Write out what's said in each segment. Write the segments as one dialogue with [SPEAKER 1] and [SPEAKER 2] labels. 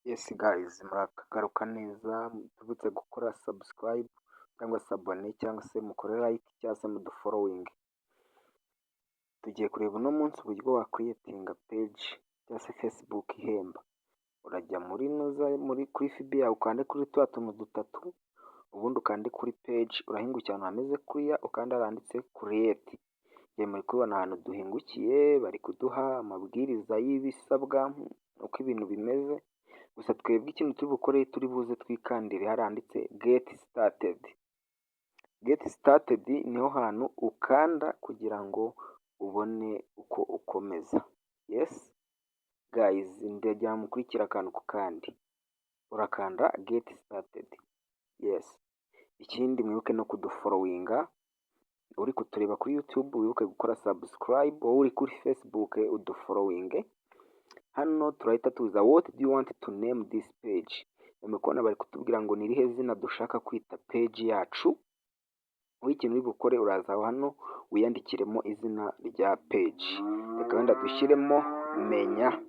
[SPEAKER 1] Yes guys, muragaruka neza. Tubibutse gukora subscribe cyangwa se abonner cyangwa se mukore like cyangwa se mudufollowinge. Tugiye kureba uno munsi uburyo wacreatinga page cyangwa se Facebook ihemba. Urajya muri nuza muri kuri FB yawe, ukande kuri turiya tuntu dutatu, ubundi ukande kuri page. Urahingukira ahantu hameze kuriya, ukande ahanditse create. Muri kubibona ahantu duhingukiye, bari kuduha amabwiriza y'ibisabwa, uko ibintu bimeze. Gusa twebwe ikintu turi bukore, turi buze twikandire hariya handitse "Get started". "Get started" niho hantu ukanda kugira ngo ubone uko ukomeza. Yes guys, ndagira mukurikire akantu ku kandi. Urakanda "Get started". Yes, ikindi mwibuke no kudufollowinga. Uri kutureba kuri YouTube, wibuke gukora subscribe. Wowe uri kuri Facebook, udufollowinge. Hano turahita tuza "What do you want to name this page?" Muri kubona bari kutubwira ngo ni irihe zina dushaka kwita page yacu. Wowe ikintu uri bukore, uraza hano wiyandikiremo izina rya page. Reka wenda dushyiremo Menya,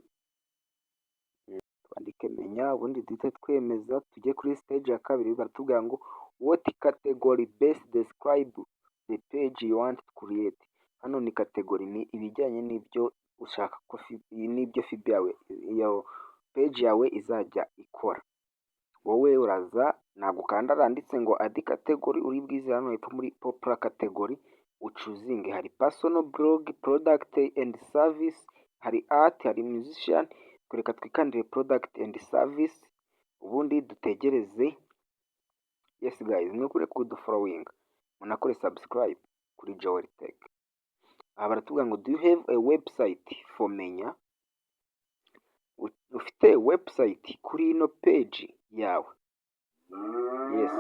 [SPEAKER 1] twandike Menya, ubundi duhite twemeza tujye kuri stage ya kabiri. Baratubwira ngo "What category best describe the page you want to create?" Hano ni category, ni ibijyanye n'ibyo ushaka ko n'ibyo FB yawe, iyo page yawe izajya ikora. Wowe uraza, ntabwo ukanda handitse ngo "Add category". Uri bwize hano hepfo muri popular category, uchoosinge. Hari personal blog, product and service, hari art, hari musician. Reka twikandire product and service, ubundi dutegereze. Yes guys, mwikure kudufollowinga, munakore subscribe kuri Joel Tech. Aha baratubwira ngo "Do you have a website for Menya?" Ufite website kuri ino page yawe? Yes.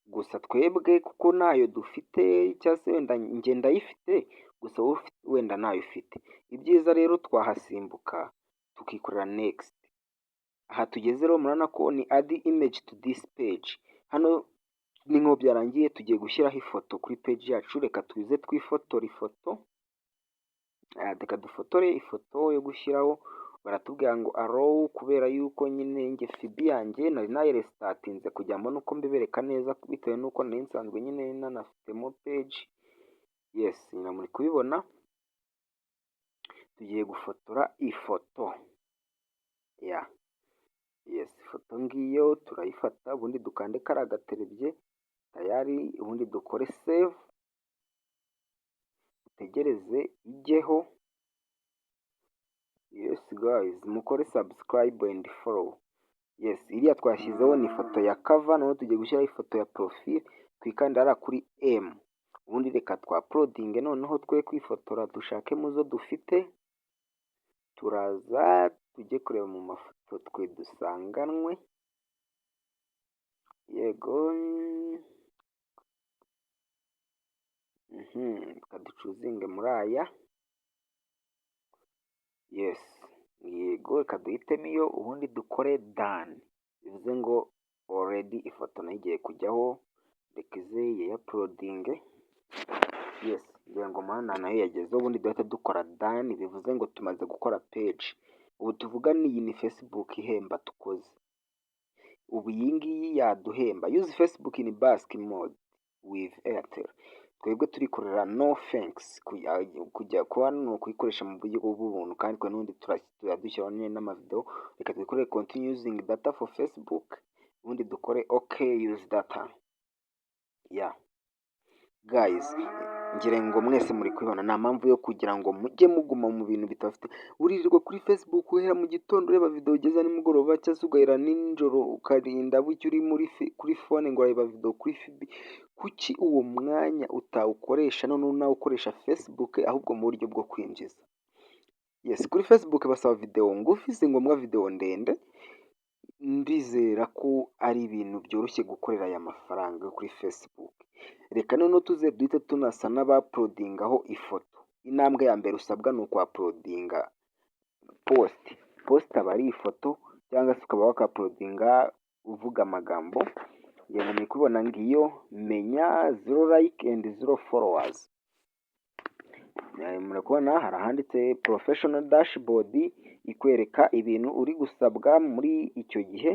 [SPEAKER 1] Gusa twebwe kuko ntayo dufite, cyangwa se wenda njye ndayifite, gusa wowe wenda ntayo ufite. Ibyiza rero twahasimbuka tukikorera next. Aha tugeze rero murabona ko ni "Add image to this page". Hano ni nk'aho byarangiye, tugiye gushyiraho ifoto kuri page yacu. Reka tuze twifotore ifoto, reka dufotore ifoto yo gushyiraho. Baratubwira ngo allow, kubera yuko nyine njye FB yanjye nari nayirestartinze kugira mbone uko mbibereka neza, bitewe n'uko nari nsanzwe nyine nanafitemo page. Yes, muri kubibona, tugiye gufotora ifoto ya. Yes, ifoto ngiyo turayifata, ubundi dukande kariya gaterebye tayari, ubundi dukore save, dutegereze ijyeho. Yes guys, mukore subscribe and follow. Yes, iriya twashyizeho ni ifoto ya cover, noneho tugiye gushyiraho ifoto ya profile. Twikanda hariya kuri M, ubundi reka twauploadinge. Noneho twe kwifotora, dushake mu zo dufite. Turaza tujye kureba mu mafoto twe dusanganwe. Yego, reka duchoosinge muri aya. Yes, yego, reka duhitemo iyo, ubundi dukore done. Bivuze ngo already ifoto nayo igiye kujyaho. Reka ize yiuploadinge. Yes, ngira ngo murabona nayo yagezeho, ubundi duhita dukora done. Bivuze ngo tumaze gukora page. Ubu tuvuga iyi ni Facebook ihemba dukoze. Ubu iyi ngiyi yaduhemba. "Use Facebook in basic mode with Airtel." Twebwe turikorera "No thanks". Kujya kuba ni ukuyikoresha mu buryo bw'ubuntu, kandi twe n'ubundi turadushyiraho n'amavideo. Reka twikorere "Continue using data for Facebook", ubundi dukore "OK, use data". Yeah guys, ngira ngo mwese muri kubibona, nta mpamvu yo kugira ngo mujye muguma mu bintu bidafite. Uririrwa kuri Facebook uhera mu gitondo ureba video ugeza nimugoroba, cyangwa se ugahera nijoro ukarinda bucya uri muri kuri phone ngo urareba video kuri FB. Kuki uwo mwanya utawukoresha noneho nawe ukoresha Facebook ahubwo mu buryo bwo kwinjiza? Yes, kuri Facebook basaba video ngufi, si ngombwa video ndende. Ndizera ko ari ibintu byoroshye gukorera aya mafaranga yo kuri Facebook. Reka noneho tuze duhite tunasa n'abauploadingaho ifoto. Intambwe ya mbere usabwa ni ukuuploadinga post. Post aba ari ifoto, cyangwa se ukaba wakauploadinga uvuga amagambo. Ngira ngo muri kubibona, ngiyo Menya, zero like and zero followers. Muri kubona hari ahanditse professional dashboard, ikwereka ibintu uri gusabwa muri icyo gihe.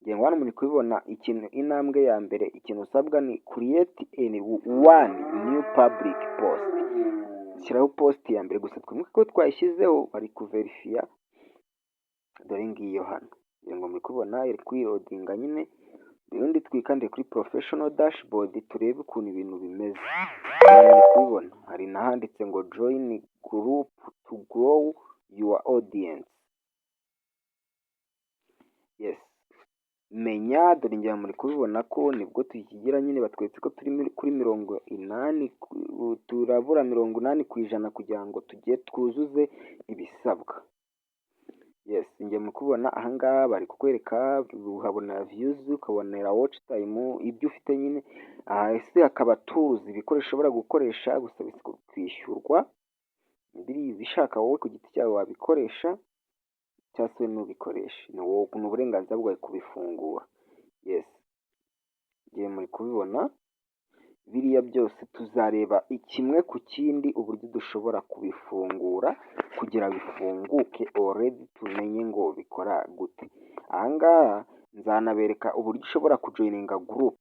[SPEAKER 1] Ngira ngo hano muri kubibona ikintu, intambwe ya mbere, ikintu usabwa ni create one new public post, shyiraho post ya mbere. Gusa twibuke ko twayishyizeho, bari kuverifiya. Dore ngiyo hano, ngira ngo muri kubibona, iri kwiloadinga nyine. Ubundi twikande kuri professional dashboard, turebe ukuntu ibintu bimeze. Muri kubibona hari n'ahanditse ngo "Join group to grow your audience". Yes, menya dore ngira muri kubibona ko nibwo tukigira nyine, batweretse ko turi kuri 80, turabura 80% kugira ngo tujye twuzuze ibisabwa. Yes, njye muri kubibona ahangaha bari kukwereka, uhabona views, ukabonera watch time, ibyo ufite nyine. Ese hakaba tools, ibikoresho ushobora gukoresha, gusa kwishyurwa. Bishaka wowe ku giti cyawe wabikoresha cyangwa se ntubikoreshe, ni uburenganzira bwawe kubifungura. Yes, ngiye muri kubibona biriya byose, tuzareba kimwe ku kindi uburyo dushobora kubifungura kugira bifunguke already, tumenye ngo bikora gute. Ahangaha nzanabereka uburyo ushobora kujoininga group.